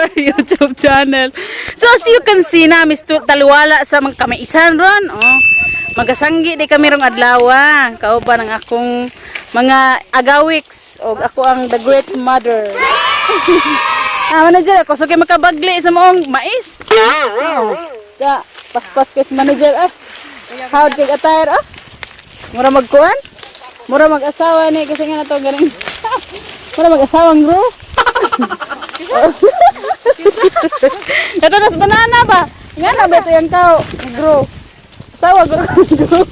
our YouTube channel. So as you can see na, Mr. Taliwala sa mga kamaisan ron. Oh. Magasanggi di kami rong adlaw. Kauban ang akong mga agawiks o ako ang the great mother. Ah, manager, ako sa makabagli sa maong mais. Oh. Da, paspas kay manager ah. How kay attire ah? Mura magkuan? Mura mag-asawa ni kasi nga na to ganing. Mura mag-asawang bro. Kato nas banana ba? Nga na ba ito yung tao? Grow. Asawa ko grow.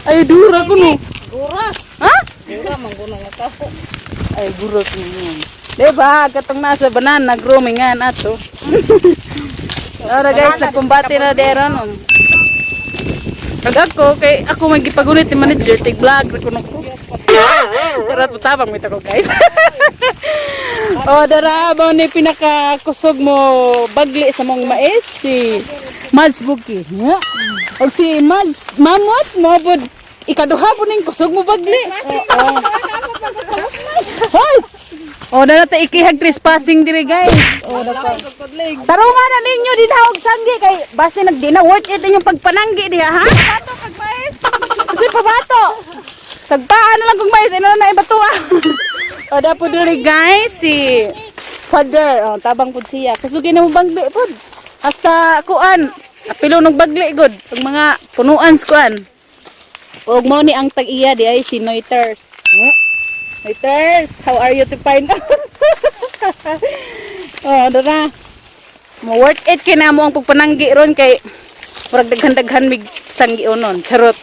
Ay, dura ko no. Gura. Ha? Gura man guna nga kapo. Ay, gura ko yun. Diba? Katong nasa banana, grow may nga na to. Ora guys, nagkumbate na deron. Oh. Pag ako, kay ako magipagunit ni manager, tig vlog, ra kuno ko. Charot, tabang mito ko guys. Oh, dara, ba ni pinakakusog mo bagli sa mong mais si Mads Buki. Yeah. Og si Mads Mamot mo pod ikaduha po ning kusog mo bagli. Oo. Hoy! Oh, dara ta ikihag trespassing dire guys. Oh, dara. Tarungan na ninyo din og sanggi kay base nagdi na worth it inyong pagpananggi diha ha. Pabato kag mais. Kasi pabato. Sagpaan na lang kung mais ino na ibatua. O da po diri guys si Father, oh, tabang pud siya. Kusugin na mo bagli pud. Hasta kuan, apilo ng bagli gud pag mga punuan sa kuan. Og mao ni ang tag-iya di ay si Noiters. Noiters, how are you to find out? Oh, dara. Mo worth it kay na mo ang pagpananggi ron kay murag daghan-daghan mig sanggionon. Charot.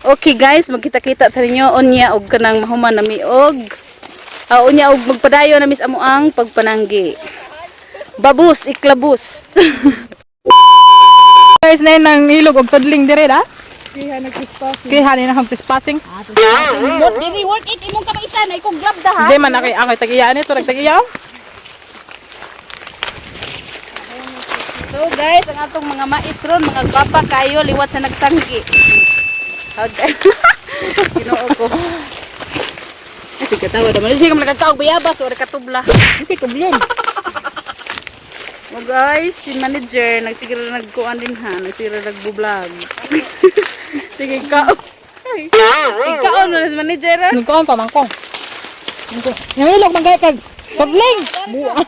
Okay guys, magkita-kita ta ninyo unya og kanang mahuman nami og unya og magpadayon na mis amo ang pagpananggi. Babus, iklabus. Guys, na nang ilog og tudling dire da. Kaya ni na trespassing. Worth diri worth it imong kamaisan ay kog glab da ha. Di man akay ako'y tag-iya nito, nagtag-iya. So guys, ang atong mga mais ron, mga gwapa kayo liwat sa nagsanggi. Okay. Ginoo ko. Ay, sige tawa naman. Sige ka bayabas o katubla. Hindi ko bilin. Oh guys, si manager nagsiguro nagkuan din ha, nagsiguro nagbo-vlog. Sige ka. Ikaw na si manager ah. Nagkuan pa man ko. Yung ilog man kay kag tudling. Buang.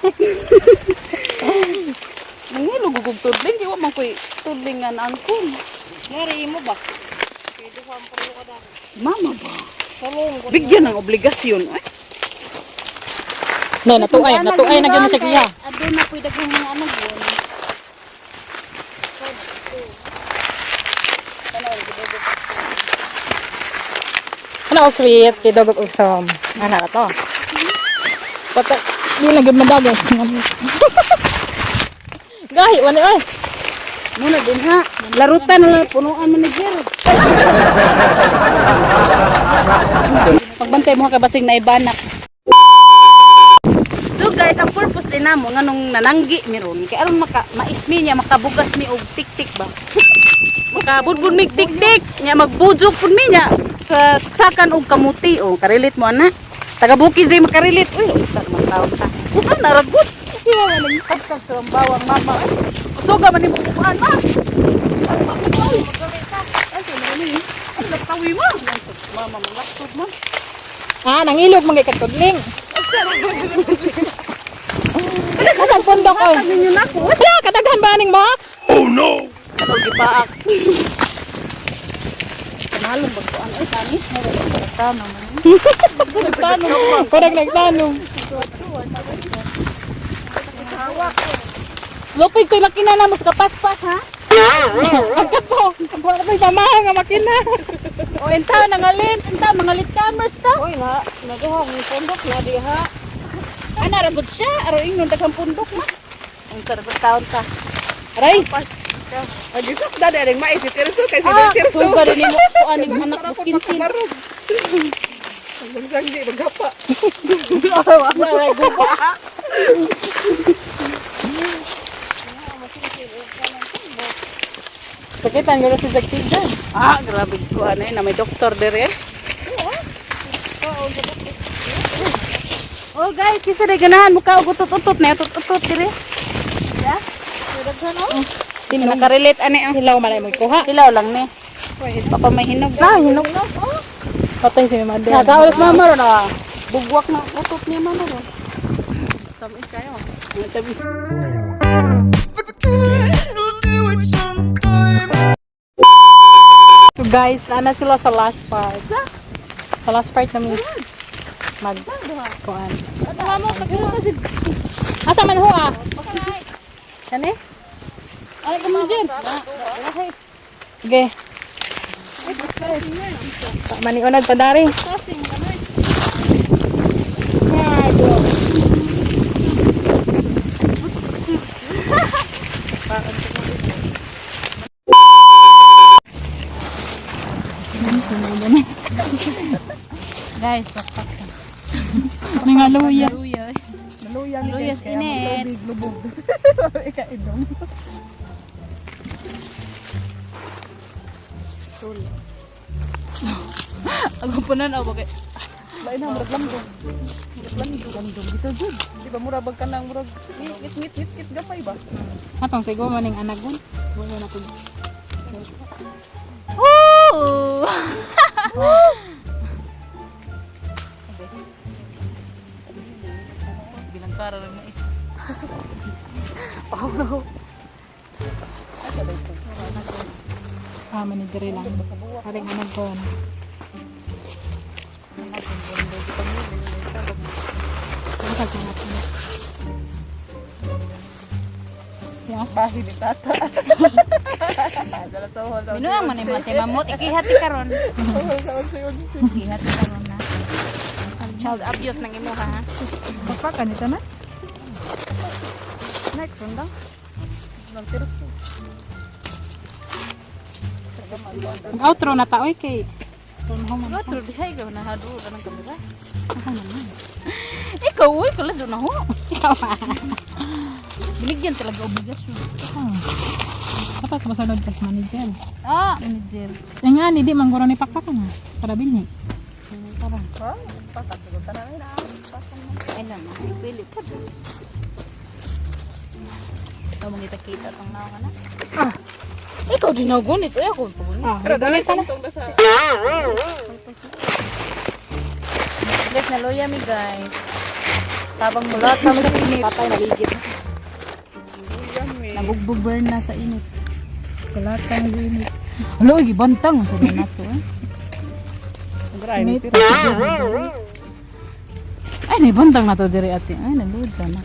Nangilog og tudling, di wa man koy tudling nga naangkon. Ngari imo ba? Mama ba? Bigyan ng obligasyon ay. No, natuay, natuay na gyud siya iya. Adto na koy daghang mga anak yun. Ano sweet kay dogog og som. Ana ra to. Pata di na gyud madagay. Gahi wala ay. Muna din ha. Larutan na lang punuan manager. Pagbantay mo ka basing na ibanak. So guys, ang purpose din namo nganong nananggi mi ron kay aron maka maismi niya makabugas mi og tik-tik ba. Makabudbud mi tik-tik nya magbujok pud mi nya sa saksakan og kamuti o karelate mo ana. Taga bukid rin makarilit. Uy, usa naman tawag ta. Bukan naragot. Nagkasag sa bawang mama. Ay, kusuga man nimo kuan ma. Ay, nagtawi mo. Mama, malaktod mo. Ah, nangilog man kay kag tudling. Kasag pundok oy. Ninyo na ko. Wala kadaghan ba aning mo? Atong gipaak. Panalong ba kuan ay tani? Tama man. Nagtanom. Parang nagtanom. Lupig ko'y makina na mo sa kapaspas ha. Agad po. Wala ko'y samahan nga makina. O enta nangalit, enta mga lit-comers ta. Oy na, naduha ang pundok na diha. Ana ra gud siya, aron ingnon daghang pundok ma. Ang sarap taon ta. Aray. Agisok da dere mais tirso kay Ah, suga rin nimo kuan ning anak mo kinkin. Magsanggi maghapa. Aray guba. Sakitan guro si Jagtigan. Ah, grabe kuan eh na may doktor dire. Oh guys, kisa na ganahan mukha og utot-utot na utot-utot dire. Ya? Oh. Nakarelate ani ang Hilaw man ay mo kuha. hilaw lang ni. Baka may hinog. Ah, hinog. Patay si Mother. Nagaulos mama ron ah. Bugwak na utot niya mama ron. Tamis kayo. Tamis. So guys, naana sila sa last part. Sa last part namin. Mag kuan. Asa man ho ah? Kani? Ay, kumujin. Sige. Maniunad pa dari. Guys, bakpak. Nangaluya. Luya. Naluya ni Luya guys, kaya init. tubig lubog. Ikaidong. Ako po na bakit? Lain na murag lamdong. Murag lamdong. Lamdong dito jud. Di ba murag bag kanang murag ngit ngit ngit ngit gamay ba? Atong sigo maning anagon. Wala na ko. Woo! Bilangkara lang na isa. Ah, mani diri lang. Aring anagon. Ya. Bahin ni tata. Dala sa hol. Binuang man ni mate mamot ikihati karon. Ikihati karon na. Child abuse nang imuha ha. Pakpakan ito na. Next undang. Nang tirso. Mag-outro na ta oy kay. Otro dihay ka na hadu ka ng kamera. Ikaw uy kala do na ho. Binigyan talaga obligasyon. Dapat masunod ka sa manager. Ah, manager. Ay nga, ni di mangguro ni pakpakan ha. Para bilhin. Ha? Pakat siguro tanan na. Ay lang, pili pa. Ikaw mangita-kita tong nawa ka na. Ah. Ikaw din na gunit. Ay, ako pa gunit. Ah, Pero dali tungtong na sa Guys, naluya mi guys. Tabang mulat na sa init. Patay na ligit. Nabugbog burn na sa init. Wala kang init. Alo, gibantang sa na to eh. Init. Ay, naibantang na to diri ate. Ay, naluod sana.